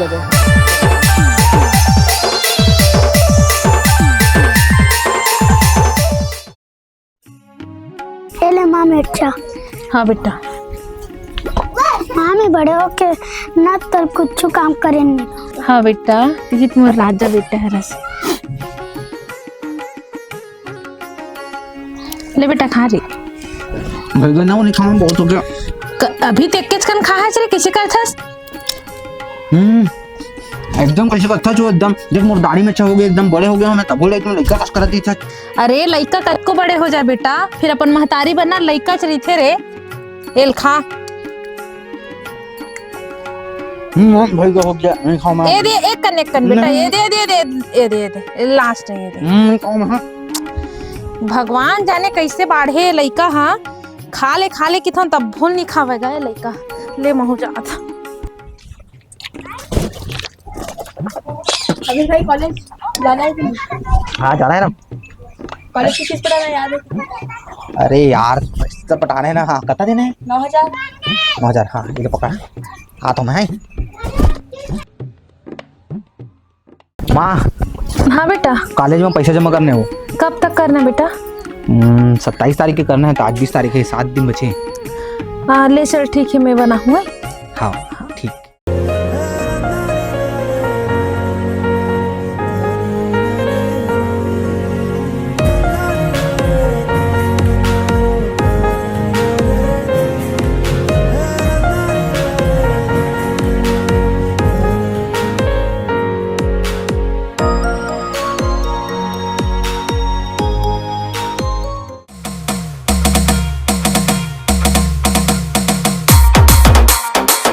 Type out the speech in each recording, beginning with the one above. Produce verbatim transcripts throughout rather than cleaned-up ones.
ए ले माँ मिर्चा। हाँ बेटा। माँ, मैं बड़े होके ना तोर कुछ काम करे नहीं। हाँ बेटा, ये तुम्हारा राजा बेटा है रस। ले बेटा, खा रे। भैया ना, वो नहीं खाऊं, बहुत हो गया। क-, अभी तो एक कन खा है रे, किसी का था। हम्म, एकदम कैसे कत्था छो, एकदम देख मोर दाढ़ी में अच्छा हो गया, एकदम बड़े हो गया मैं, तब बोले तुम लइका कस करत ही था। अरे लइका कतको बड़े हो जाए बेटा, फिर अपन महतारी बनना लइका च रहिथे रे। एल खा। हम्म, भाई का हो गया, नहीं खाऊं मैं। ए दे, एक कन, एक कन बेटा, नहीं। ए दे, दे, दे, ए दे, ए दे, लास्ट है, ए दे। हम्म, नहीं खाऊं मैं, हाँ। भगवान जाने कैसे बाढ़े लइका, हाँ। खा ले, खा ले किथन, तब भूल नहीं खावेगा ये लइका। ले महू जात। अभी भाई कॉलेज जाना है कि नहीं? हाँ, जाना है ना। कॉलेज की किस्त पटाना याद है? अरे यार, पैसा पटाना है ना। हाँ, कत्ता देना है? नौ हजार। नौ हजार, हाँ, ये पकड़ा। हाँ, तो मैं। माँ। हाँ बेटा। कॉलेज में पैसा जमा करने हो। कब तक करना है बेटा? हम्म, सत्ताईस तारीख के करना है, तो आज बीस तारीख है, सात दिन बचे हैं। हाँ, ले चल, ठीक है, मैं बनाऊँ, हैं? हाँ, ठीक।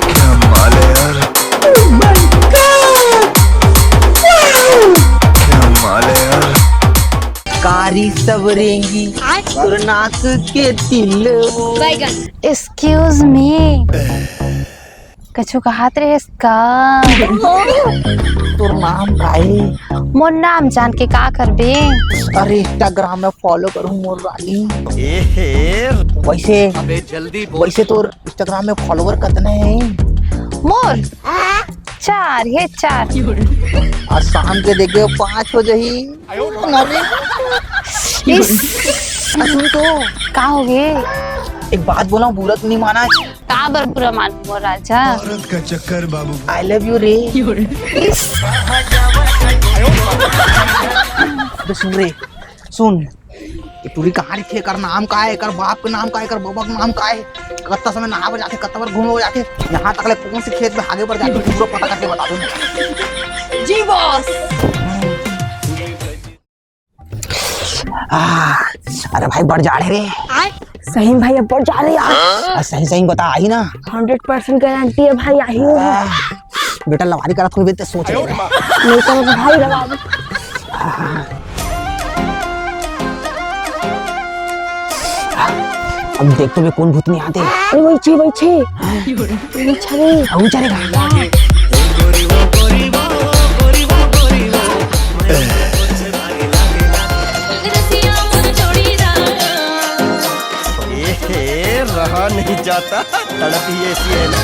क्या माल है यार। क्या माल है यार। कारी सब रेंगी तोर नाक के तिल। Excuse me, कछु कहत रहेस का? तोर नाम का हे? मोर नाम जान के का करबे? अरे Instagram में follow करूँ मोर रानी। वैसे, अबे जल्दी बोल। वैसे तोर Instagram में follower कतने हैं? मोर चार हे, चार। और शाम के देखे पाँच हो जाही। अरे। इस। सुन तो। का हो गे? एक बात बोला, बुरा तो नहीं माना। का बर बुरा मान मोर राजा? औरत का चक्कर बाबू। I love you रे। अबे सुन रे, सुन। ये टूरी कहाँ रहिथे? एकर नाम का हे? एकर बाप के नाम का हे? एकर बाबा के नाम का हे? कत्ता समय नहाए बर जाथे, कत्ता बर घूमे बर जाथे, यहाँ तक ले कौन से खेत में हागे बर जाथे, पूरा पता करके बता दो। जी बॉस। आ, अरे भाई, बड़ जाड़े रे। सही में भाई, अब बड़ जाड़े यार। आ, सही सही बता, आही ना? Hundred percent guarantee है भाई, आही हूँ। आ, बेटा, लवारी करत हुए तो सोच ले। नहीं तो भाई, लवारी। अब देख तो मैं कौन भूत नहीं आते। अरे वही छे, वही छे। वही छे। अब चलेगा। ए, रहा नहीं जाता, तड़प ही ऐसी है ना।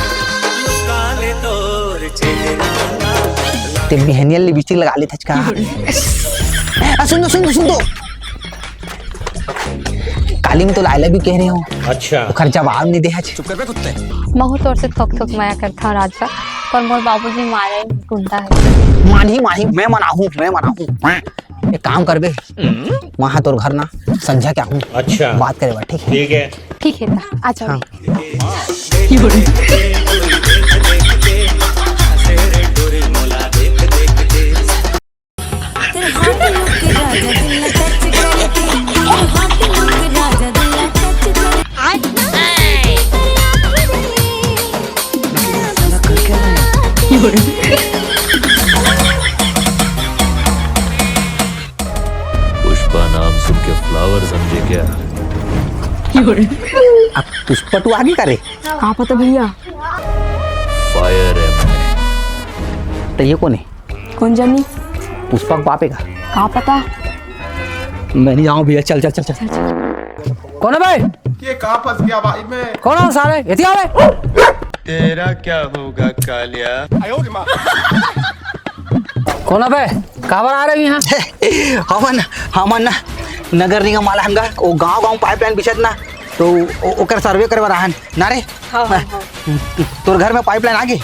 ते बिहनिया लिपस्टिक लगा लेथस का? आ, सुन तो, सुन तो, सुन तो। काली में तो I love you कहे रहे हो। अच्छा। ओकर जवाब नहीं देहस। चुप कर बे कुत्ते। महू तोर से थोक थोक मया करथंव राजबा, पर मोर बाबूजी मारे गुंडा हे। मानही, मानही, मैं मनाहूँ, मैं मनाहूँ। एक काम करबे, वहाँ तोर घर ना संझा के आहूँ। अच्छा। बात करे बर, ठीक है? ठीक है। ठीक है, ता, आ जाओ। हाँ। पुष्पा नाम सुन के flower समझे क्या? अब पुष्पा टू आगे करे? का पता भैया। Fire है मैं। तो ये कौन है? कौन जानी? पुष्पा के बाप है का? का पता। मैं नहीं जाऊँ भैया, चल, चल, चल, चल। कौन है बे? ये कहाँ फंस गया भाई मैं? कौन है सारे? एती आवे। तेरा क्या होगा कालिया? कोन अबे, काबर आ रहे हो यहाँ? हमन, हमन ना नगर निगम वाला हन गा, वो गांव गांव पाइपलाइन बिछत ना, तो ओ-, ओकर सर्वे करे बर आहन ना रे। हाँ, हाँ, हाँ। तोर घर में पाइपलाइन आ गे?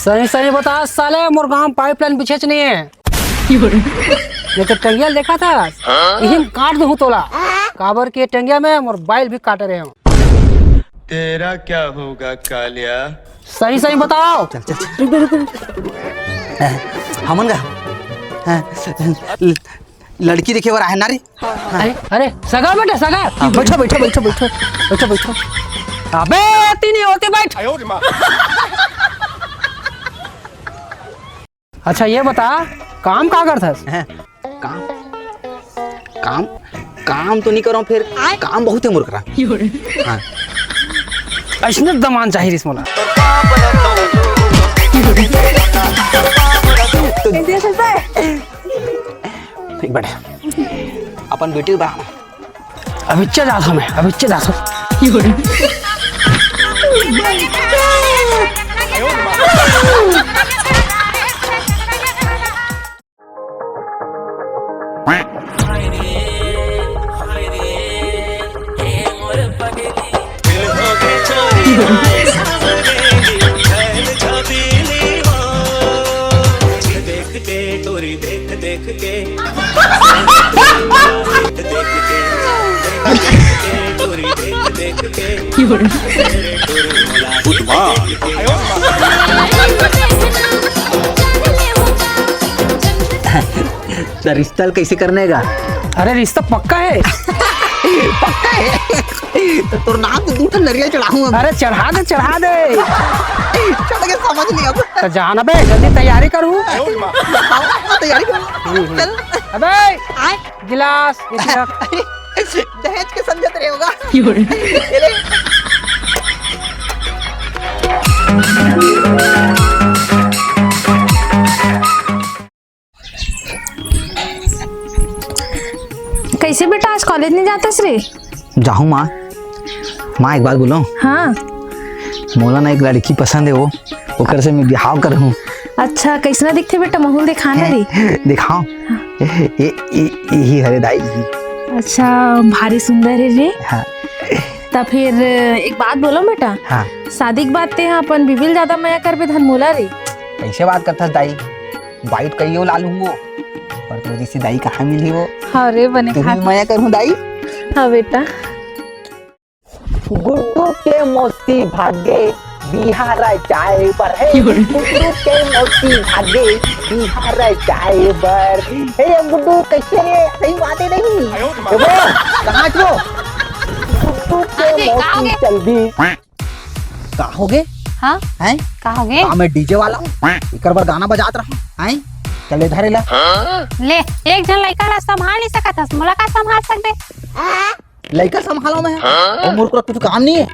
सही सही बता साले, मोर गांव पाइपलाइन बिछेच नहीं है। ये तो टंगिया देखा था, इही में काट दूं तोला, काबर के टंगिया में मोर बाइल भी काट रहे हो। तेरा क्या होगा कालिया? सही सही बताओ। चल, चल, चल। रुक, रुक, रुक। हमन गा, हाँ, ल-, लड़की देखे बर आए ना रे। अरे, अरे, सगा बेटा, सगा। हाँ, बैठो, बैठो, बैठो, बैठो, बैठो, बैठो। अबे, अति नहीं होती, बैठ। अच्छा, ये बता, काम का करथस? हैं? काम? काम? काम तो नहीं करो, फिर काम बहुत है मोर करा। हाँ। ऐसने दमान चाहिए रिस मोला। ठीक बैठे। अपन बेटी बना। अभी चल जाता हूँ मैं, अभी चल जाता हूँ। तो रिश्ता कैसे करने का? अरे, रिश्ता पक्का है। पक्का है। तो तोर नाम तो दू ठन नरियल चढ़ाहूं अब। अरे, चढ़ा दे, चढ़ा दे। चढ़ के समझ लिया अब। तो जाना बे, जल्दी तैयारी करूं। हाँ, तैयारी करूं। चल। अबे, आय। गिलास, ये रख। दहेज के समझत रहे होगा। ये ले। कैसे बेटा, आज कॉलेज नहीं जाता रे? जाहूं माँ। माँ, एक बात बोलो। हाँ। मोला ना एक लड़की पसंद है, वो ओकर से मैं बिहाव करहूं। अच्छा, कैसना दिखथे बेटा? महूं ल दिखाना रे। दिखाओ। हाँ। ए, ए, ए, यही हरे दाई जी। अच्छा, भारी सुंदर है रे। हाँ। त फिर एक बात बोलो बेटा। हाँ। शादी के बाद ते हा अपन बीबी ल ज्यादा मया करबे धन मोला रे? कैसे बात करथस दाई? बाइट कहियो ला लूंगो। पर तोर जैसी दाई कहाँ मिली वो? हाँ रे, बने तुम खात। मया करूँ दाई। हाँ बेटा। गुड्डू के मौसी भागे बिहार जाए बर हे। गुड्डू के मौसी भागे बिहार जाए बर। हे गुड्डू, कैसे रे? सही बात है नहीं? ए वो, कहाँ छो? गुड्डू के मौसी चल दी। का होगे? हाँ? हैं? का होगे? का मैं डीजे वाला हूँ? एकर बर गाना बजात रहा, हैं? चल इधर एला। ले, एक झन लइका ला संभाल नहीं सकत हस, मोला का संभाल सकबे? लइका संभालो मैं, हाँ? और मोर को कुछ काम नहीं है।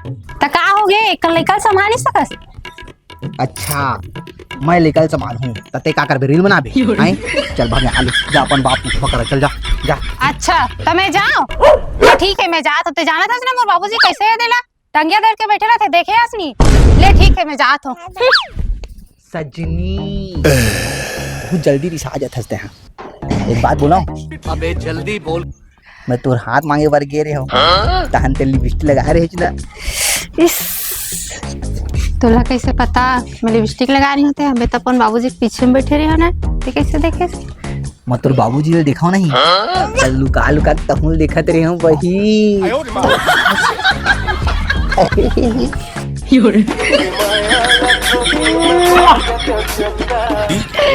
त का होगे? एक लइका ला संभाल नहीं सकस? अच्छा, मैं लइका ला संभालहूँ, त ते का करबे? रील बनाबे? हैं? चल भाग यहाँ ले, जा अपन बाप को पकड़, चल जा, जा। अच्छा, त मैं जाओ? ठीक है, मैं जात हूँ। ते जानत हस ना मोर बाबूजी कैसे है देला? टंगिया धर के बैठे रहते, देखे हस नी? ले ठीक है, मैं जात हूँ। सजनी, बहुत जल्दी रिसा जात हस ते, हाँ। एक बात बोला? अबे जल्दी बोल। मैं तोर हाथ मांगे बर गे रहे हूँ, तहन ते लिपस्टिक लगा रहे ना। इस, तोला कैसे पता मैं लिपस्टिक लगा रही हूँ? ते अबे तो अपन बाबूजी के पीछे में बैठे रहे हो ना, ते कैसे देखे? मैं तोर बाबूजी ल देखाव नहीं। हाँ? चल लुका लुका के तहूं ल देखत रहे हूँ वही।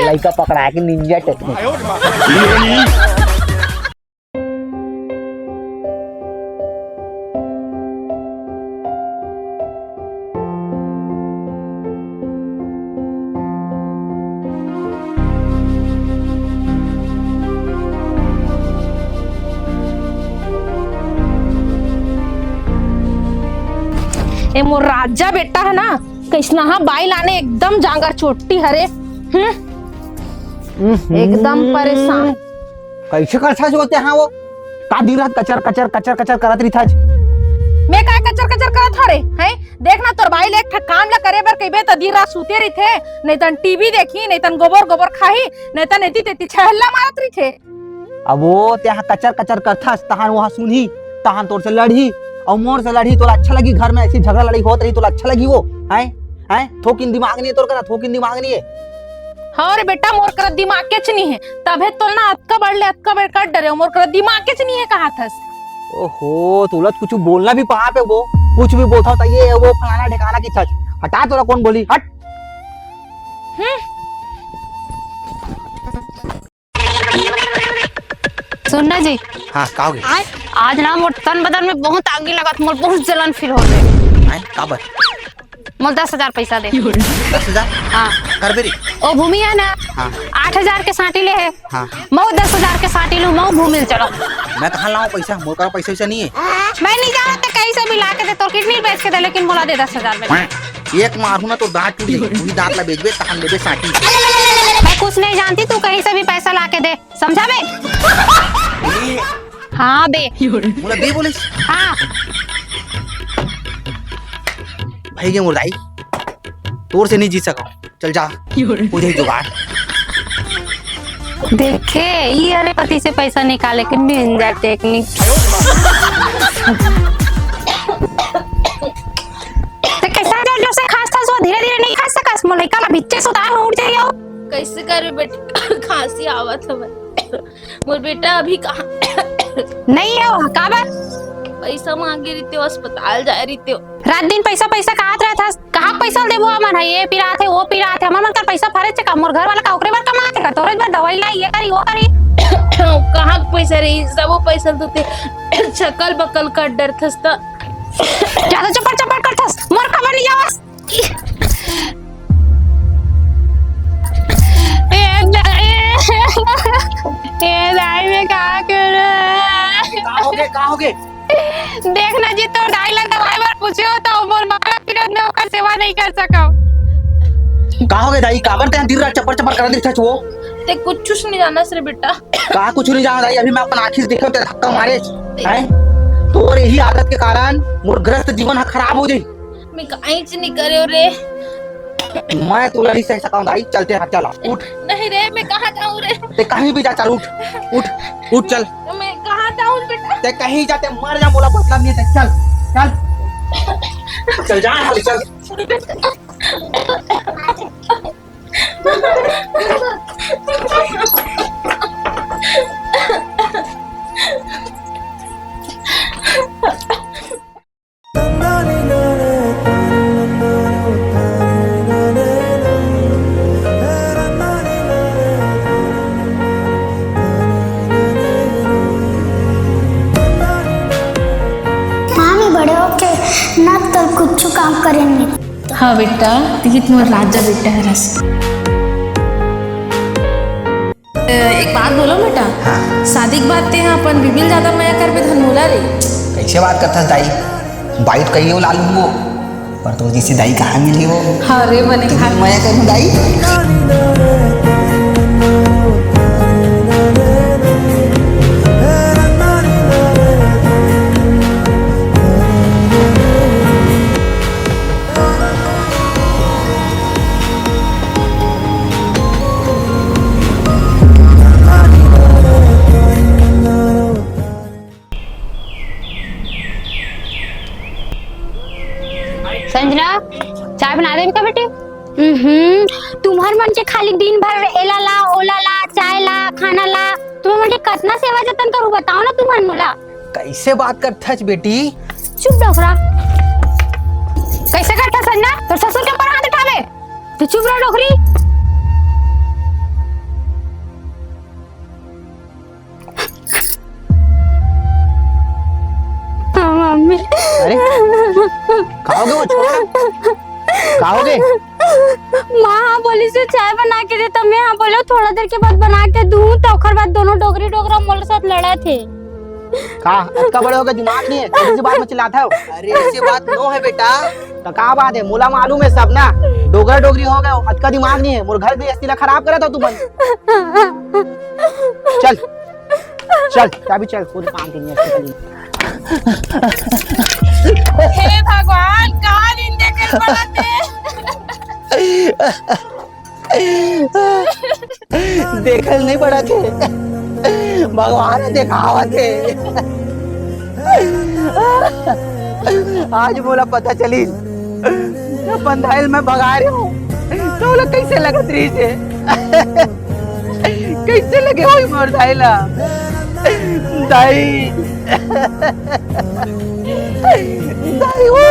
लइका पकड़ा के निंजा टेक्निक। ए मोर राजा बेटा है ना, कैसना हा बाई लाने एकदम जांगर चोटी हरे। हम्म? हम्म। एकदम परेशान। कैसे करथस होते हाँ वो? का दिन रात कचर, कचर, कचर, कचर करत रहिथस? मैं का कचर, कचर करत हरे? हैं? देख ना, तोर बाई ले एक ठा काम ला करे बर कहिबे त दिन रात सूते रहिथे, नहीं तन टीवी देखही, नहीं तन गोबर गोबर खाही, नहीं तन एती तेती छहल्ला मारत रहिथे। अब वो तेहा कचर कचर करथस, तहान वहां सुनही, तहान तोर से लड़ही, अउ मोर से लड़ही, तोला अच्छा लगही? घर में ऐसी झगड़ा लड़ाई होत रही, तोला अच्छा लगही वो? हैं? हैं? थोकिन दिमाग नहीं है तोर करा, थोकिन दिमाग नहीं है। हाँ रे बेटा, मोर करा दिमाग केच नहीं है, तभे तो ना अतका बड़ ले अतका बड़ कर डरे, मोर करा दिमाग केच नहीं है कहा थस। ओहो, तोला तो कुछ बोलना भी पाप है वो, कुछ भी बोलता होता, ये है वो फलाना ढिकाना की थच। हटा, तोला कौन बोली, हट। हम्म। सुन ना जी। हाँ, का होगे? आज ना मोर तन बदन में बहुत आगी लगत, मोर बहुत जलन फील होत हे। हैं, काबर? मोर दस हजार पैसा दे। दस हजार? हाँ। करबे रे? ओ भूमि है ना? हाँ। आठ हजार के साटी ले हे। हाँ। मऊ दस हजार के साटी लूँ, मऊ भूमि ले चलो। मैं कहाँ लाऊँ पैसा? मोर करा पैसा वैसा नहीं है। मैं नहीं जानत, ते कहीं से भी ला के दे, तोर किडनी बेच के दे, लेकिन मोला दे दस हजार में। एक मारहूँ ना तो दांत टूट जाही, वही दांत ला बेचबे, तहान लेबे साटी। मैं कुछ नहीं जानती, तू कहीं से भी पैसा ला के दे। समझा बे? ए, हाँ बे। मोला बे बोले? हाँ। भाई के मोर दाई, तोर से नहीं जीत सका। चल जा, हो जाई जुगाड़। देखे, ये अरे पति से पैसा निकाले के निंजा टेक्निक। ते कैसा जोर जोर से खास था, सो धीरे धीरे नहीं खा सकस, मोर लइका ला बिच्चे सुता हो उठ जाइयो। कैसे करे बेटा, खांसी आवत हवे। मोर बेटा अभी कहाँ? नहीं है वो, काबर? पैसा मांगे रहिते हो, अस्पताल जाए रहिते हो। रात दिन पैसा, पैसा कहत रहत हस। कहाँ पैसा देबो हमन ह? ये पिरात हे, वो पिरात हे। हमन मन कर पैसा फरे चे का? मोर घर वाला का ओकरे बर कमात हे का? तोरे बर दवाई लाई, ये करी, वो करी। कहाँ के पैसा रही? सबो पैसा तो ते छकल बकल कर डरथस त। ज्यादा चपड़ चपड़ करथस। मोर खबर नहीं जावस। ए दा-, ए, ए दाई, मैं का करूं? का होगे, का होगे? देख ना जी, तोर दाई ला दवाई बर पूछे हो तो मोर मारा विरोध में ओकर सेवा नहीं कर सकव। का होगे दाई, काबर ते दिन रात चपर चपर करत रहिथस वो? ते कुछ नहीं जानस रे बेटा। का कुछ नहीं जाना दाई, अभी मैं अपन आँखी से देखे ते धक्का मारे। हैं? तोर यही आदत के कारण मोर ग्रस्त जीवन ह खराब हो जाई। मैं काहीच नहीं करे रे। मैं तोला नहीं सह सकता हूँ दाई, चलते हैं, चल उठ। नहीं रे, मैं कहाँ जाऊँ रे? ते कहीं भी जा, चल उठ, उठ, उठ चल। मैं कहाँ जाऊँ बेटा? ते कहीं जा, ते मर जा, मोला मतलब नहीं है, ते चल, चल, चल जा, चल। मामी बड़े होके ना तो कुछ काम करेंगे। हाँ बेटा, तिही त मोर राजा बेटा हरस। एक बात बोलो बेटा। हाँ। शादी के बाद ते हा अपन बीबी ल ज्यादा मया करबे धन मोला रे। कैसे बात करथस दाई? बाई तो कहियो लालू वो, पर तो जैसे दाई कहाँ मिली वो? हाँ रे, बने तुम खा। मया करूँ दाई। संजना, चाय बना देबे का बेटी? हम्म, तुम्हर मन के खाली दिन भर एला ला, ओला ला, चाय ला, खाना ला, तुम्हर मन के कतना सेवा जतन करू, बताओ ना तुम्हर मोला। कैसे बात करथस बेटी? चुप डोकरा। कैसे करथस संजना? तोर ससुर के ऊपर हाथ उठावे। तू चुप रह डोकरी। हाँ, मम्मी। अरे, का होगे वो छोरा? का होगे? माँ हाँ बोलिस हे चाय बना के दे, त मैं हाँ बोलेंव थोड़ा देर के बाद बना के दूँ, त ओकर बाद दोनों डोकरी डोकरा मोर साथ लड़त हे। का अतका बड़े होगे दिमाग नहीं है? छोटी सी बात में चिल्लात हव। अरे ऐसी बात नो है बेटा। त का बात है, मोला मालूम है सब ना। डोकरा डोकरी होगे, अतका दिमाग नहीं है। मोर घर गृहस्थी ला खराब करत हव तुमन। चल, चल, चाबी चल, कोई काम के नहीं है, चल। हे भगवान, कहाँ दिन देखे पड़त हे। देखल नहीं पड़त हे, भगवान देखावत हे। आज मोला पता चलिस, अपन धाई ल मैं भगाए रहेंव, त ओला कइसे लगत रहिस हे? कइसे लगे होही मोर धाई ला? दाई, दाई हो।